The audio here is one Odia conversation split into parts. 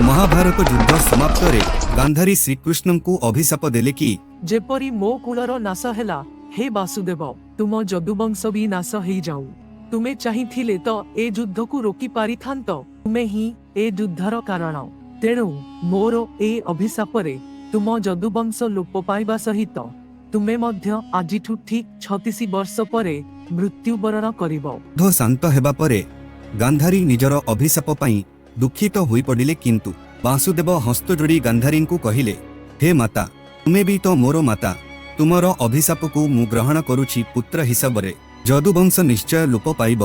ମହାଭାରତ ଯୁଦ୍ଧ ସମାପ୍ତରେ ଗାନ୍ଧାରୀ ଶ୍ରୀକୃଷ୍ଣଙ୍କୁ ଅଭିଶାପ ଦେଲେ କି, ଯେପରି ମୋ କୁଳର ନାଶ ହେଲା, ହେ ବାସୁଦେବ, ତୁମ ଯଦୁବଂଶ ବି ନାଶ ହେଇଯାଉ। ତୁମେ ଚାହିଁଥିଲେ ତ ଏ ଯୁଦ୍ଧକୁ ରୋକି ପାରିଥାନ୍ତ। ତୁମେ ହିଁ ଏ ଯୁଦ୍ଧର କାରଣ। ତେଣୁ ମୋର ଏ ଅଭିଶାପରେ ତୁମ ଯଦୁବଂଶ ଲୋପ ପାଇବା ସହିତ ତୁମେ ମଧ୍ୟ ଆଜିଠୁ ଠିକ୍ 36 ବର୍ଷ ପରେ ମୃତ୍ୟୁବରଣ କରିବ। କ୍ରୋଧ ଶାନ୍ତ ହେବା ପରେ ଗାନ୍ଧାରୀ ନିଜର ଅଭିଶାପ ପାଇଁ ଦୁଃଖିତ ହୋଇପଡ଼ିଲେ। କିନ୍ତୁ ବାସୁଦେବ ହସ୍ତ ଯୋଡ଼ି ଗାନ୍ଧାରୀଙ୍କୁ କହିଲେ, "ହେ ମାତା, ତୁମେ ବି ତ ମୋର ମାତା। ତୁମର ଅଭିଶାପକୁ ମୁଁ ଗ୍ରହଣ କରୁଛି ପୁତ୍ର ହିସାବରେ। ଯଦୁବଂଶ ନିଶ୍ଚୟ ଲୋପ ପାଇବ।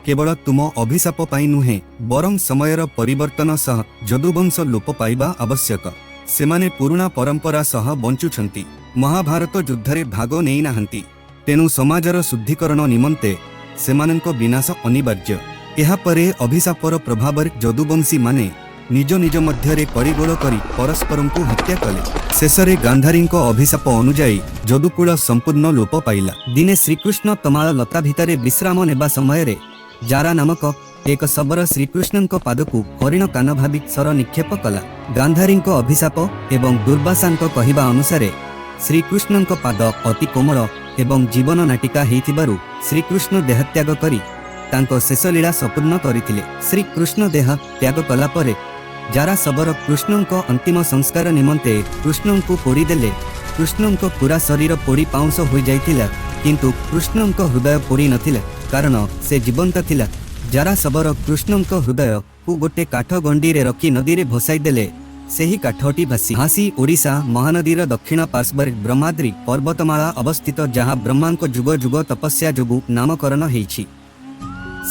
କେବଳ ତୁମ ଅଭିଶାପ ପାଇଁ ନୁହେଁ, ବରଂ ସମୟର ପରିବର୍ତ୍ତନ ସହ ଯଦୁବଂଶ ଲୋପ ପାଇବା ଆବଶ୍ୟକ। ସେମାନେ ପୁରୁଣା ପରମ୍ପରା ସହ ବଞ୍ଚୁଛନ୍ତି, ମହାଭାରତ ଯୁଦ୍ଧରେ ଭାଗ ନେଇନାହାନ୍ତି। ତେଣୁ ସମାଜର ଶୁଦ୍ଧିକରଣ ନିମନ୍ତେ ସେମାନଙ୍କ ବିନାଶ ଅନିବାର୍ଯ୍ୟ।" ଏହାପରେ ଅଭିଶାପର ପ୍ରଭାବରେ ଯଦୁବଂଶୀମାନେ ନିଜ ନିଜ ମଧ୍ୟରେ କଳିଗୋଳ କରି ପରସ୍ପରଙ୍କୁ ହତ୍ୟା କଲେ। ଶେଷରେ ଗାନ୍ଧାରୀଙ୍କ ଅଭିଶାପ ଅନୁଯାୟୀ ଯଦୁକୁଳ ସମ୍ପୂର୍ଣ୍ଣ ଲୋପ ପାଇଲା। ଦିନେ ଶ୍ରୀକୃଷ୍ଣ ତମାଳ ଲତା ଭିତରେ ବିଶ୍ରାମ ନେବା ସମୟରେ ଜାରା ନାମକ ଏକ ଶବର ଶ୍ରୀକୃଷ୍ଣଙ୍କ ପାଦକୁ ହରିଣ କାନ ଭାବି ଶର ନିକ୍ଷେପ କଲା। ଗାନ୍ଧାରୀଙ୍କ ଅଭିଶାପ ଏବଂ ଦୁର୍ବାସାଙ୍କ କହିବା ଅନୁସାରେ ଶ୍ରୀକୃଷ୍ଣଙ୍କ ପାଦ ଅତି କୋମଳ ଏବଂ ଜୀବନ ନାଟିକା ହେଇଥିବାରୁ ଶ୍ରୀକୃଷ୍ଣ ଦେହତ୍ୟାଗ କରି ତାଙ୍କ ଶେଷ ଲୀଳା ସମ୍ପୂର୍ଣ୍ଣ କରିଥିଲେ। ଶ୍ରୀକୃଷ୍ଣ ଦେହ ତ୍ୟାଗ କଲା ପରେ ଜାରା ଶବର କୃଷ୍ଣଙ୍କ ଅନ୍ତିମ ସଂସ୍କାର ନିମନ୍ତେ କୃଷ୍ଣଙ୍କୁ ପୋଡ଼ିଦେଲେ। କୃଷ୍ଣଙ୍କ ପୁରା ଶରୀର ପୋଡ଼ି ପାଉଁଶ ହୋଇଯାଇଥିଲା, କିନ୍ତୁ କୃଷ୍ଣଙ୍କ ହୃଦୟ ପୋଡ଼ି ନଥିଲା, କାରଣ ସେ ଜୀବନ୍ତ ଥିଲା। ଜାରା ଶବର କୃଷ୍ଣଙ୍କ ହୃଦୟକୁ ଗୋଟେ କାଠ ଗଣ୍ଡିରେ ରଖି ନଦୀରେ ଭସାଇ ଦେଲେ। ସେହି କାଠଟି ଭାସି ଭାସି ଓଡ଼ିଶା ମହାନଦୀର ଦକ୍ଷିଣ ପାର୍ଶ୍ୱରେ ବ୍ରହ୍ମାଦ୍ରି ପର୍ବତମାଳା ଅବସ୍ଥିତ, ଯାହା ବ୍ରହ୍ମାଙ୍କ ଯୁଗ ଯୁଗ ତପସ୍ୟା ଯୋଗୁଁ ନାମକରଣ ହେଇଛି।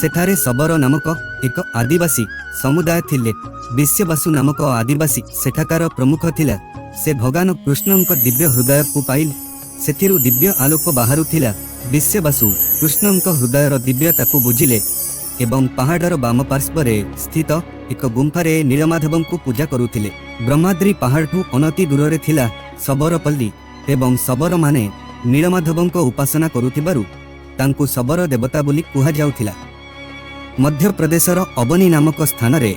ସେଠାରେ ଶବର ନାମକ ଏକ ଆଦିବାସୀ ସମୁଦାୟ ଥିଲେ। ବିଶ୍ୱବାସୁ ନାମକ ଆଦିବାସୀ ସେଠାକାର ପ୍ରମୁଖ ଥିଲା। ସେ ଭଗବାନ କୃଷ୍ଣଙ୍କ ଦିବ୍ୟ ହୃଦୟକୁ ପାଇଲେ। ସେଥିରୁ ଦିବ୍ୟ ଆଲୋକ ବାହାରୁଥିଲା। ବିଶ୍ୱବାସୁ କୃଷ୍ଣଙ୍କ ହୃଦୟର ଦିବ୍ୟତାକୁ ବୁଝିଲେ ଏବଂ ପାହାଡ଼ର ବାମ ପାର୍ଶ୍ୱରେ ସ୍ଥିତ ଏକ ଗୁମ୍ଫାରେ ନୀଳମାଧବଙ୍କୁ ପୂଜା କରୁଥିଲେ। ବ୍ରହ୍ମାଦ୍ରି ପାହାଡ଼ଠୁ ଅନତି ଦୂରରେ ଥିଲା ଶବରପଲ୍ଲୀ ଏବଂ ଶବରମାନେ ନୀଳମାଧବଙ୍କ ଉପାସନା କରୁଥିବାରୁ ତାଙ୍କୁ ଶବର ଦେବତା ବୋଲି କୁହାଯାଉଥିଲା। ମଧ୍ୟପ୍ରଦେଶର ଅବନୀ ନାମକ ସ୍ଥାନରେ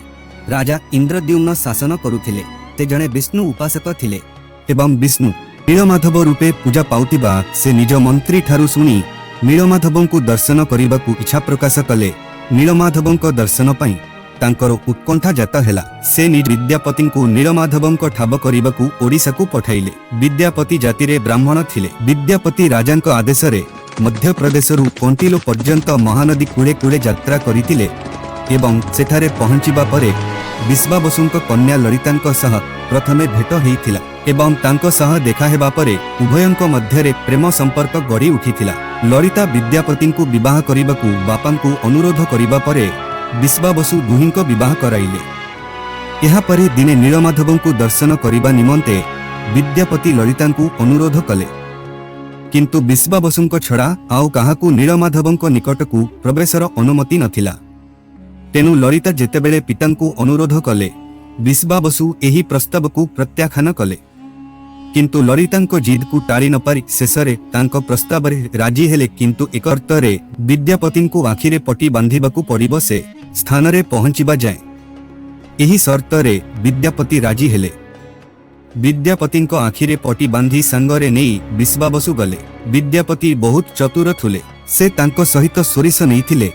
ରାଜା ଇନ୍ଦ୍ରଦ୍ୟୁମ୍ନ ଶାସନ କରୁଥିଲେ। ସେ ଜଣେ ବିଷ୍ଣୁ ଉପାସକ ଥିଲେ ଏବଂ ବିଷ୍ଣୁ ନୀଳମାଧବ ରୂପେ ପୂଜା ପାଉଥିବା ସେ ନିଜ ମନ୍ତ୍ରୀ ଠାରୁ ଶୁଣି ନୀଳମାଧବଙ୍କୁ ଦର୍ଶନ କରିବାକୁ ଇଚ୍ଛା ପ୍ରକାଶ କଲେ। ନୀଳମାଧବଙ୍କ ଦର୍ଶନ ପାଇଁ ତାଙ୍କର ଉତ୍କଣ୍ଠା ଜାତ ହେଲା। ସେ ନିଜ ବିଦ୍ୟାପତିଙ୍କୁ ନୀଳମାଧବଙ୍କ ଠାବ କରିବାକୁ ଓଡ଼ିଶାକୁ ପଠାଇଲେ। ବିଦ୍ୟାପତି ଜାତିରେ ବ୍ରାହ୍ମଣ ଥିଲେ। ବିଦ୍ୟାପତି ରାଜାଙ୍କ ଆଦେଶରେ ମଧ୍ୟପ୍ରଦେଶରୁ କଣ୍ଟିଲୋ ପର୍ଯ୍ୟନ୍ତ ମହାନଦୀ କୂଳେ କୂଳେ ଯାତ୍ରା କରିଥିଲେ ଏବଂ ସେଠାରେ ପହଞ୍ଚିବା ପରେ ବିଶ୍ୱାବସୁଙ୍କ କନ୍ୟା ଲଳିତାଙ୍କ ସହ ପ୍ରଥମେ ଭେଟ ହେଇଥିଲା ଏବଂ ତାଙ୍କ ସହ ଦେଖା ହେବା ପରେ ଉଭୟଙ୍କ ମଧ୍ୟରେ ପ୍ରେମ ସମ୍ପର୍କ ଗଢ଼ି ଉଠିଥିଲା। ଲଳିତା ବିଦ୍ୟାପତିଙ୍କୁ ବିବାହ କରିବାକୁ ବାପାଙ୍କୁ ଅନୁରୋଧ କରିବା ପରେ ବିଶ୍ୱାବସୁ ଦୁହିଁଙ୍କ ବିବାହ କରାଇଲେ। ଏହାପରେ ଦିନେ ନୀଳମାଧବଙ୍କୁ ଦର୍ଶନ କରିବା ନିମନ୍ତେ ବିଦ୍ୟାପତି ଲଳିତାଙ୍କୁ ଅନୁରୋଧ କଲେ। କିନ୍ତୁ ବିଶ୍ୱାବସୁଙ୍କ ଛଡ଼ା ଆଉ କାହାକୁ ନୀଳମାଧବଙ୍କ ନିକଟକୁ ପ୍ରବେଶର ଅନୁମତି ନଥିଲା। ତେଣୁ ଲଳିତା ଯେତେବେଳେ ପିତାଙ୍କୁ ଅନୁରୋଧ କଲେ, ବିଶ୍ୱାବସୁ ଏହି ପ୍ରସ୍ତାବକୁ ପ୍ରତ୍ୟାଖ୍ୟାନ କଲେ। କିନ୍ତୁ ଲଳିତାଙ୍କ ଜିଦ୍କୁ ଟାଳି ନପାରି ଶେଷରେ ତାଙ୍କ ପ୍ରସ୍ତାବରେ ରାଜି ହେଲେ, କିନ୍ତୁ ଏକ ସର୍ତ୍ତରେ, ବିଦ୍ୟାପତିଙ୍କୁ ଆଖିରେ ପଟି ବାନ୍ଧିବାକୁ ପଡ଼ିବ ସେ ସ୍ଥାନରେ ପହଞ୍ଚିବା ଯାଏଁ। ଏହି ସର୍ତ୍ତରେ ବିଦ୍ୟାପତି ରାଜି ହେଲେ। ବିଦ୍ୟାପତିଙ୍କ ଆଖିରେ ପଟି ବାନ୍ଧି ସାଙ୍ଗରେ ନେଇ ବିଶ୍ୱାବସୁ ଗଲେ। ବିଦ୍ୟାପତି ବହୁତ ଚତୁର ଥିଲେ। ସେ ତାଙ୍କ ସହିତ ସୋରିଷ ନେଇଥିଲେ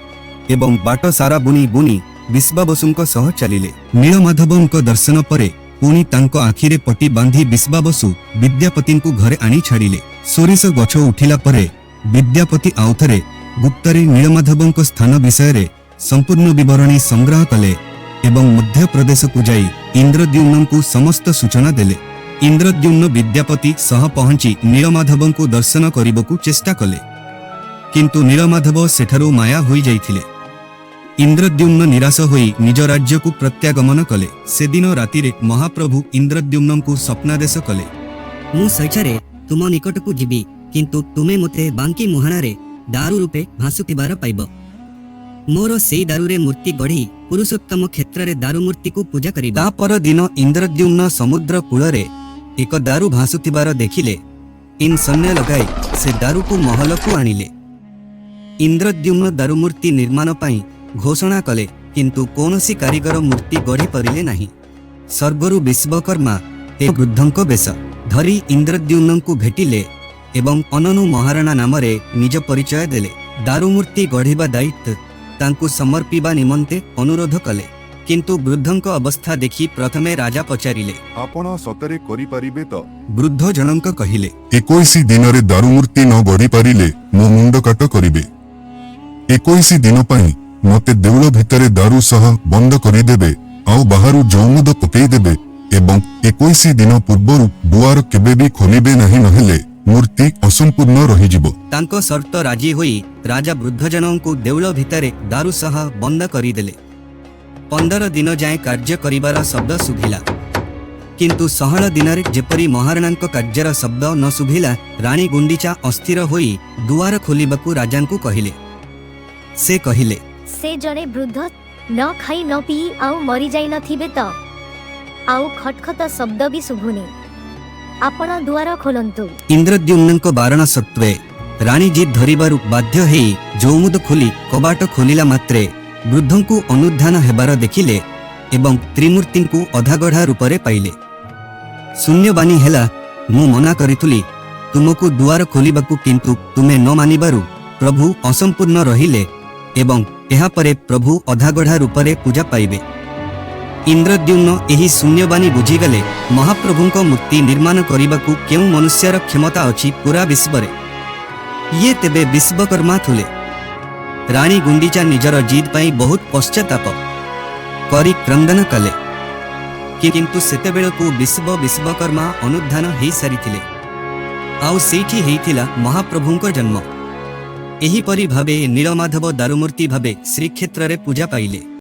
ଏବଂ ବାଟ ସାରା ବୁଣି ବୁଣି ବିଶ୍ୱାବସୁଙ୍କ ସହ ଚାଲିଲେ। ନୀଳମାଧବଙ୍କ ଦର୍ଶନ ପରେ ପୁଣି ତାଙ୍କ ଆଖିରେ ପଟି ବାନ୍ଧି ବିଶ୍ୱାବସୁ ବିଦ୍ୟାପତିଙ୍କୁ ଘରେ ଆଣି ଛାଡ଼ିଲେ। ସୋରିଷ ଗଛ ଉଠିଲା ପରେ ବିଦ୍ୟାପତି ଆଉଥରେ ଗୁପ୍ତରେ ନୀଳମାଧବଙ୍କ ସ୍ଥାନ ବିଷୟରେ ସମ୍ପୂର୍ଣ୍ଣ ବିବରଣୀ ସଂଗ୍ରହ କଲେ ଏବଂ ମଧ୍ୟପ୍ରଦେଶକୁ ଯାଇ ଇନ୍ଦ୍ରଦ୍ୟୁମ୍ନଙ୍କୁ ସମସ୍ତ ସୂଚନା ଦେଲେ। ଇନ୍ଦ୍ରଦ୍ୟୁମ୍ନ ବିଦ୍ୟାପତି ସହ ପହଞ୍ଚି ନୀଳମାଧବଙ୍କୁ ଦର୍ଶନ କରିବାକୁ ଚେଷ୍ଟା କଲେ, କିନ୍ତୁ ନୀଳମାଧବ ସେଠାରୁ ମାୟା ହୋଇଯାଇଥିଲେ। ଇନ୍ଦ୍ରଦ୍ୟୁମ୍ନ ନିରାଶ ହୋଇ ନିଜ ରାଜ୍ୟକୁ ପ୍ରତ୍ୟାଗମନ କଲେ। ସେଦିନ ରାତିରେ ମହାପ୍ରଭୁ ଇନ୍ଦ୍ରଦ୍ୟୁମ୍ନଙ୍କୁ ସ୍ୱପ୍ନାଦେଶ କଲେ। ମୁଁ ସ୍ୱଇଚ୍ଛାରେ ତୁମ ନିକଟକୁ ଯିବି, କିନ୍ତୁ ତୁମେ ମୋତେ ବାଙ୍କି ମୁହାଣରେ ଦାରୁ ରୂପେ ଭାସୁଥିବାର ପାଇବ। ମୋର ସେଇ ଦାରୁରେ ମୂର୍ତ୍ତି ଗଢ଼ି ପୁରୁଷୋତ୍ତମ କ୍ଷେତ୍ରରେ ଦାରୁ ମୂର୍ତ୍ତିକୁ ପୂଜା କରିବ। ତା ପରଦିନ ଇନ୍ଦ୍ରଦ୍ୟୁମ୍ନ ସମୁଦ୍ର କୂଳରେ ଏକ ଦାରୁ ଭାସୁଥିବାର ଦେଖିଲେ। ଇନ୍ ସୈନ୍ୟ ଲଗାଇ ସେ ଦାରୁକୁ ମହଲକୁ ଆଣିଲେ। ଇନ୍ଦ୍ରଦ୍ୟୁମ୍ନ ଦାରୁମୂର୍ତ୍ତି ନିର୍ମାଣ ପାଇଁ ଘୋଷଣା କଲେ, କିନ୍ତୁ କୌଣସି କାରିଗର ମୂର୍ତ୍ତି ଗଢ଼ି ପାରିଲେ ନାହିଁ। ସ୍ୱର୍ଗରୁ ବିଶ୍ୱକର୍ମା ଏକ ବୃଦ୍ଧଙ୍କ ବେଶ ଧରି ଇନ୍ଦ୍ରଦ୍ୟୁମ୍ନଙ୍କୁ ଭେଟିଲେ ଏବଂ ଅନନୁ ମହାରଣା ନାମରେ ନିଜ ପରିଚୟ ଦେଲେ। ଦାରୁମୂର୍ତ୍ତି ଗଢ଼ିବା ଦାୟିତ୍ୱ ତାଙ୍କୁ ସମର୍ପିବା ନିମନ୍ତେ ଅନୁରୋଧ କଲେ। କିନ୍ତୁ ବୃଦ୍ଧଙ୍କ ଅବସ୍ଥା ଦେଖି ପ୍ରଥମେ ରାଜା ପଚାରିଲେ, ଆପଣ ସତରେ କରିପାରିବେ ତ? ବୃଦ୍ଧ ଜଣଙ୍କ କହିଲେ, 21 ଦିନରେ ଦାରୁମୂର୍ତ୍ତି ନ ଗଢ଼ି ପାରିଲେ ମୋ ମୁଣ୍ଡ କାଟ କରିବେ। 21 ଦିନ ପାଇଁ ମୋତେ ଦେଉଳ ଭିତରେ ଦାରୁ ସହ ବନ୍ଦ କରିଦେବେ, ଆଉ ବାହାରୁ ଜଉମୁଦ ପକେଇଦେବେ ଏବଂ 21 ଦିନ ପୂର୍ବରୁ ଦୁଆର କେବେ ବି ଖୋଲିବେ ନାହିଁ, ନହେଲେ ମୂର୍ତ୍ତି ଅସମ୍ପୂର୍ଣ୍ଣ ରହିଯିବ। ତାଙ୍କ ସର୍ତ୍ତ ରାଜି ହୋଇ ରାଜା ବୃଦ୍ଧ ଜଣଙ୍କୁ ଦେଉଳ ଭିତରେ ଦାରୁ ସହ ବନ୍ଦ କରିଦେଲେ। 15 ଦିନ ଯାଏଁ କାର୍ଯ୍ୟ କରିବାର ଶବ୍ଦ ଶୁଭିଲା, କିନ୍ତୁ 16 ଦିନରେ ଯେପରି ମହାରଣାଙ୍କ କାର୍ଯ୍ୟର ଶବ୍ଦ ନ ଶୁଭିଲା, ରାଣୀ ଗୁଣ୍ଡିଚା ଅସ୍ଥିର ହୋଇ ଦୁଆର ଖୋଲିବାକୁ ରାଜାଙ୍କୁ କହିଲେ। ସେ କହିଲେ, ସେ ଜଣେ ବୃଦ୍ଧ, ନ ଖାଇ ନ ପିଇ ଆଉ ମରିଯାଇନଥିବେ ତ? ଆଉ ଖଟଖଟ ଶବ୍ଦ ବି ଶୁଭୁନି। ଆପଣ ଦୁଆର ଖୋଲନ୍ତୁ। ଇନ୍ଦ୍ରଦ୍ୟୁମ୍ନଙ୍କ ବାରଣ ସତ୍ତ୍ୱେ ରାଣୀ ଜିଦ୍ ଧରିବାରୁ ବାଧ୍ୟ ହେଇ ଜଉମୁଦ ଖୋଲି କବାଟ ଖୋଲିଲା ମାତ୍ରେ ବୃଦ୍ଧଙ୍କୁ ଅନୁଧ୍ୟାନ ହେବାର ଦେଖିଲେ ଏବଂ ତ୍ରିମୂର୍ତ୍ତିଙ୍କୁ ଅଧାଗଢ଼ା ରୂପରେ ପାଇଲେ। ଶୂନ୍ୟବାଣୀ ହେଲା, ମୁଁ ମନା କରିଥିଲି ତୁମକୁ ଦୁଆର ଖୋଲିବାକୁ, କିନ୍ତୁ ତୁମେ ନ ମାନିବାରୁ ପ୍ରଭୁ ଅସମ୍ପୂର୍ଣ୍ଣ ରହିଲେ ଏବଂ ଏହାପରେ ପ୍ରଭୁ ଅଧାଗଢ଼ା ରୂପରେ ପୂଜା ପାଇବେ। ଇନ୍ଦ୍ରଦ୍ୟୁମ୍ନ ଏହି ଶୂନ୍ୟବାଣୀ ବୁଝିଗଲେ ମହାପ୍ରଭୁଙ୍କ ମୂର୍ତ୍ତି ନିର୍ମାଣ କରିବାକୁ କେଉଁ ମନୁଷ୍ୟର କ୍ଷମତା ଅଛି ପୁରା ବିଶ୍ୱରେ। ଇଏ ତେବେ ବିଶ୍ୱକର୍ମା ଥିଲେ। ରାଣୀ ଗୁଣ୍ଡିଚା ନିଜର ଜିଦ୍ ପାଇଁ ବହୁତ ପଶ୍ଚାତାପ କରି କ୍ରନ୍ଦନ କଲେ, କିନ୍ତୁ ସେତେବେଳକୁ ବିଶ୍ୱକର୍ମା ଅନୁଧ୍ୟାନ ହେଇସାରିଥିଲେ ଆଉ ସେଇଠି ହେଇଥିଲା ମହାପ୍ରଭୁଙ୍କ ଜନ୍ମ। ଏହିପରି ଭାବେ ନୀଳମାଧବ ଦାରୁମୂର୍ତ୍ତି ଭାବେ ଶ୍ରୀକ୍ଷେତ୍ରରେ ପୂଜା ପାଇଲେ।